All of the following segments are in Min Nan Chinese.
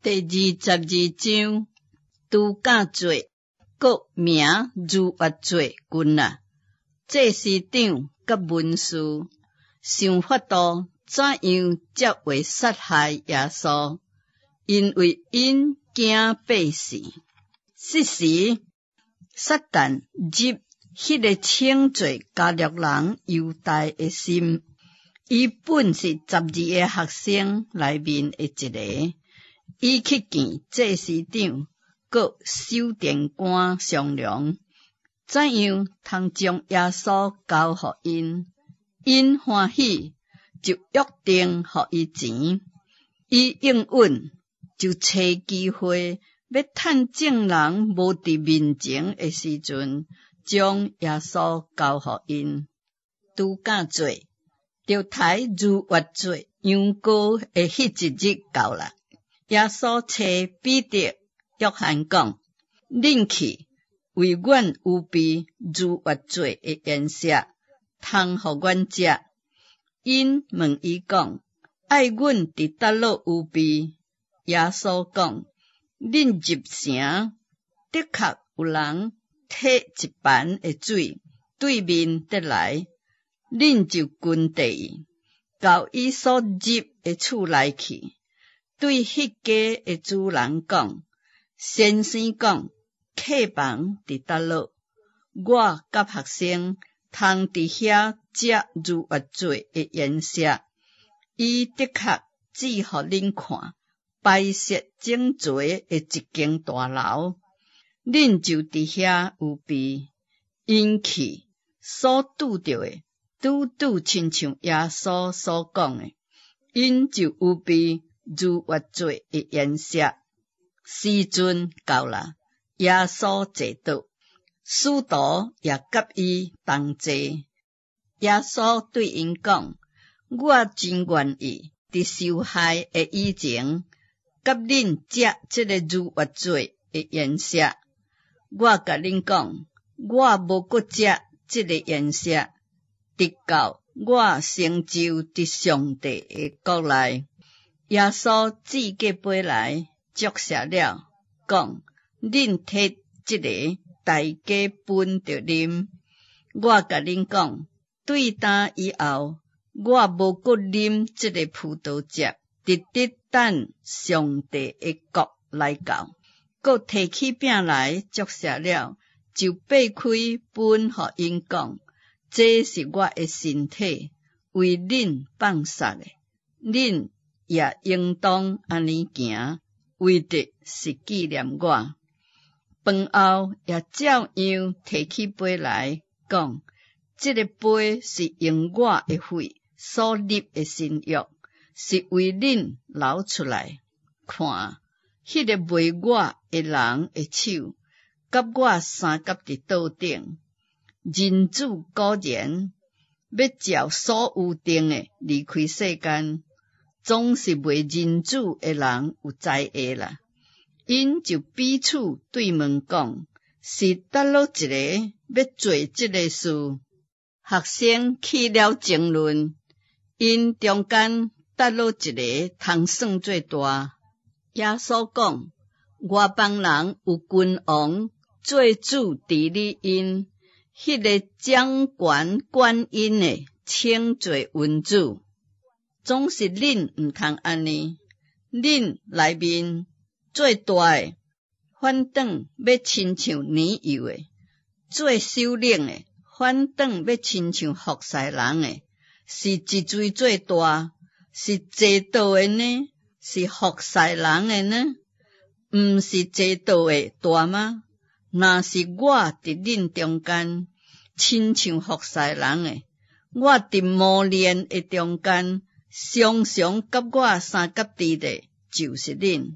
第22章，除酵節，閣名逾越節近啦。祭司長佮文士想法度怎樣才會殺害耶穌，因為𪜶驚百姓。彼時，撒旦入彼个稱做加略人猶大的心，伊本是十二个學生內面的一个。伊去見祭司長，閣守殿官商量，怎樣通將耶穌交予𪜶。𪜶歡喜，就約定予伊錢。伊應允，就揣機會，欲趁眾人無佇面前的時陣，將耶穌交予𪜶。除酵節，著刣逾越節羊羔的彼一日到啦。耶穌揣彼得、約翰講：恁去為阮預備逾越節的筵席，通予阮食。𪜶問伊講：愛阮佇佗落預備？耶穌講：恁入城，的確有人提一盤的水對面得來，恁就跟綴伊，到伊所入的厝內去。對彼家的主人講：先生講，客房佇佗落？我佮學生通佇遐食逾越節的筵席。伊的確指予恁看，擺設整齊的一間大樓，恁就佇遐預備。𪜶去所拄著的，拄拄親像耶穌所講的，𪜶就預備逾越節的筵席。時陣到啦，耶穌坐倒，使徒也佮伊同坐。耶穌對𪜶講：我真願意佇受害的以前，佮恁食這个逾越節的筵席。我共恁講，我無閣食這个筵席，直到我成就佇上帝的國內。耶穌舉過杯來，祝謝了，講：恁提這个，大家分著啉。我共恁講，對今以後，我無閣啉這个葡萄汁，直直等上帝的國來到。閣提起餅來，祝謝了，就擘開分予𪜶講：這是我的身體，為恁放殺的，恁也應當按呢行，為的是紀念我。飯後也照樣提起杯來，講：這个杯是用我的血所立的新約，是為恁流出來。看，彼个賣我的人的手，佮我相佮佇桌頂。人子果然欲照所預定的離開世間，總是賣人子的人有災禍啦！𪜶就彼此對問講：是佗落一个欲做這个事？學生起了爭論，𪜶中間佗落一个通算做大？耶穌講：外邦人有君王做主治理𪜶，彼个掌權管𪜶的稱做恩主。總是恁毋通按呢，恁內面做大的，反轉欲親像年幼的；做首領的，反轉欲親像服侍人的。是一罪做大，是坐桌的呢？是服侍人的呢？毋是坐桌的大嗎？若是我佇恁中間，親像服侍人的，我佇磨練的中間，常常佮我相佮佇的，就是恁。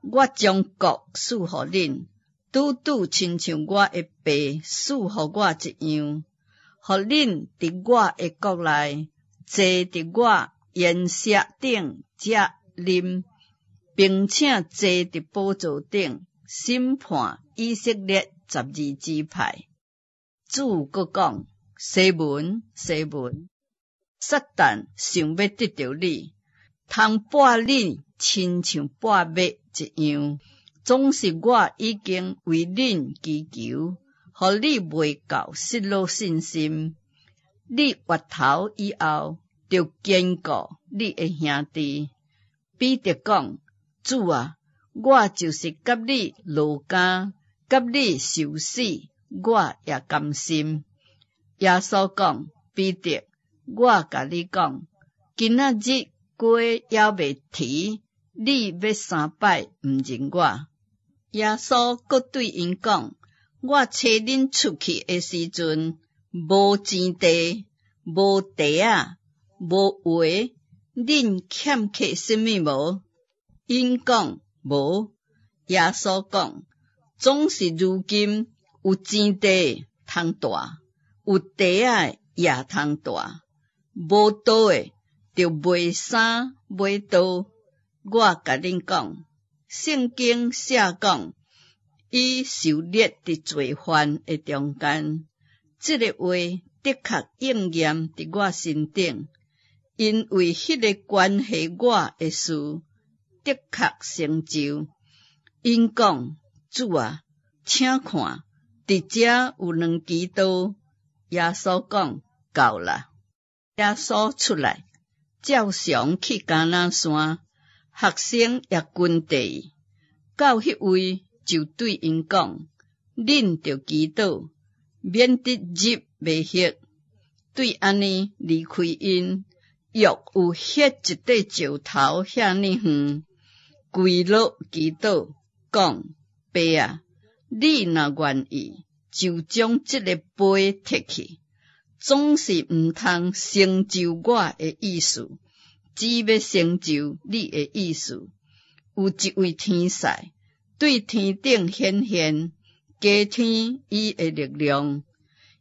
我將國賜予恁，拄拄親像我的爸賜予我一樣，予恁佇我的國內，坐佇我筵席頂食啉，並且坐佇寶座頂審判以色列十二支派。主閣講：西門，西門，撒旦想欲得著你，通擘恁親像擘麥一樣。總是我已經為恁祈求，予你袂到失落信心。你回頭以後，著堅固你的兄弟。彼得講：主啊，我就是佮你落監，佮你受死，我也甘心。耶穌講：彼得，我共你講，今仔日雞猶未啼，你欲三擺毋認我。耶穌閣對𪜶講：我差恁出去的時陣，無錢袋，無袋仔，無鞋，恁欠缺啥物無？𪜶講無。耶穌講：總是如今有錢袋通帶，有袋仔也通帶，無刀的著賣衫買刀。我共恁講，聖經寫講，伊受列佇罪犯的中間，這个話的確應驗佇我身頂，因為彼个關係我的事的確成就。𪜶講：主啊，請看，佇遮有兩支刀。耶穌講：夠啦。耶穌出來，照常去橄欖山，學生也跟綴伊。到彼位就對𪜶講：恁著祈禱，免得入迷惑。對按呢離開𪜶，約有彼一塊石頭遐爾遠，跪落祈禱，講：爸啊，你若願意，就將這个杯撤去，總是毋通成就我的意思，只欲成就你的意思。有一位天使對天頂顯現，加添伊的力量。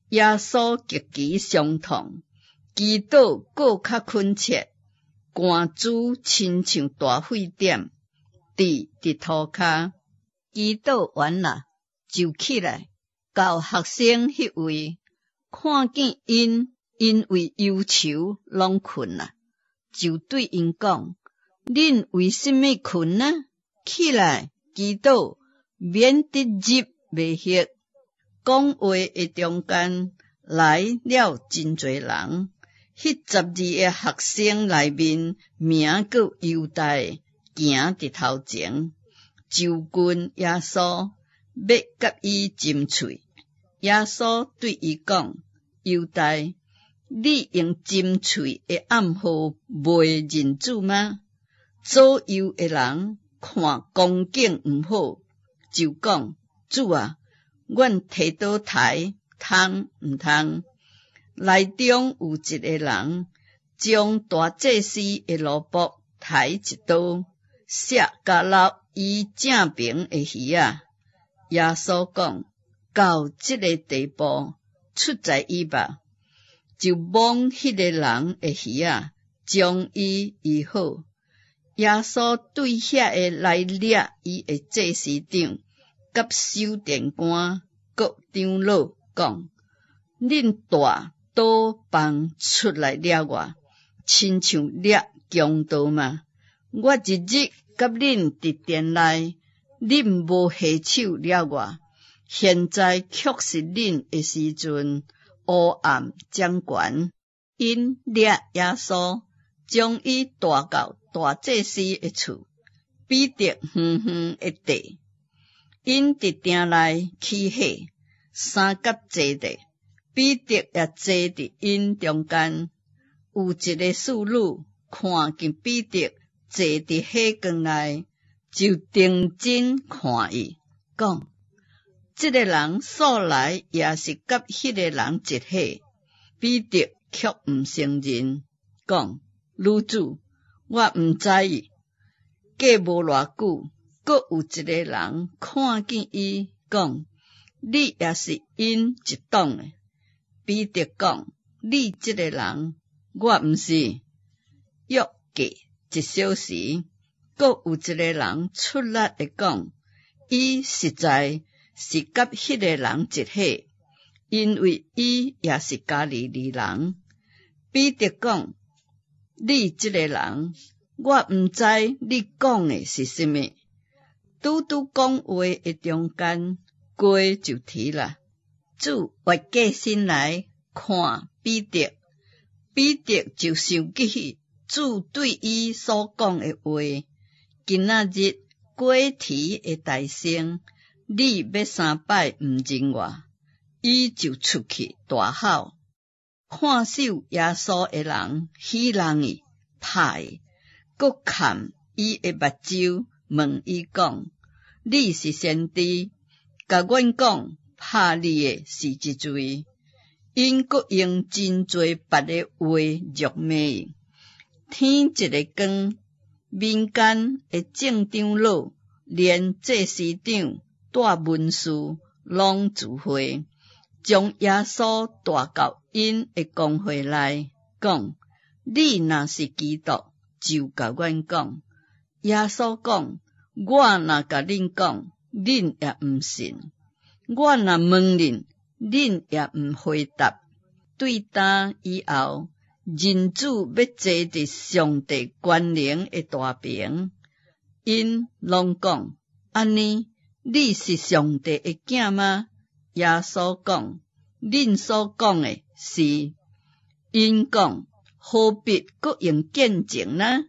耶穌極其傷痛，祈禱閣較懇切，汗珠親像大血點，滴佇塗跤。祈禱完啦，就起來到學生彼位，看見𪜶因為憂愁攏睏啦，就對𪜶講：恁為啥物睏呢？起來祈禱，免得入迷惑。講話的中間來了真濟人，彼12個學生內面名叫猶大，行佇頭前，就近耶穌，欲佮伊親喙。耶穌對伊講：猶大，你用親喙的暗號賣人子嗎？左右的人看光景毋好，就講：主啊，阮提刀刣通毋通？內中有一个人將大祭司的奴僕刣一刀，削共落伊正爿的耳仔。耶穌講到這个地步，出在伊吧，就摸彼个人的耳仔，將伊醫好。耶穌對遐个來掠伊的祭司長、佮守殿官、各長老講：恁帶刀棒出來掠我，親像掠強盜嗎？我日日佮恁佇殿內，恁無下手掠我。現在卻是恁的時陣，黑暗掌權。𪜶掠耶穌，將伊帶到大祭司的厝，彼得遠遠的綴。𪜶佇埕內起火，三佮坐著，彼得也坐佇𪜶中間。有一个侍女看見彼得坐佇火光內，就定睛看伊，講：這个人素來也是佮彼个人一伙。彼得卻毋承認，講：女子，我毋知伊。過無偌久，閣有一个人看見伊，講：你也是𪜶一黨的。彼得講：你這个人，我毋是。約過一小時，閣有一个人出力的講：伊實在是佮彼个人一伙，因為伊也是加利利人。彼得講：你這个人，我毋知你講的是啥物。拄拄講話的中間，雞就啼啦。主越過身來看彼得，彼得就想起主對伊所講的話：今仔日雞啼的大先，你欲三擺毋認我。伊就出去大吼。看守耶穌的人戲弄伊，拍伊，閣崁伊的目睭，問伊講：你是先知，共阮講拍你的是佇位？𪜶閣用真濟別的話辱罵伊。天一个光，民間的眾長老，連祭司長、大文士攏聚會，將耶穌帶到𪜶的公會內，講：你若是基督，就共阮講。耶穌講：我若共恁講，恁也毋信；我若問恁，恁也毋回答。對今以後，人子欲坐佇上帝權能的大爿。𪜶攏講：按呢，你是上帝的囝嗎？耶穌講：恁所講的是。𪜶講：何必閣用見證呢？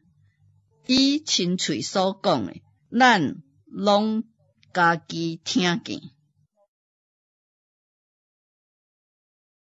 伊親喙所講的，咱攏家己聽見。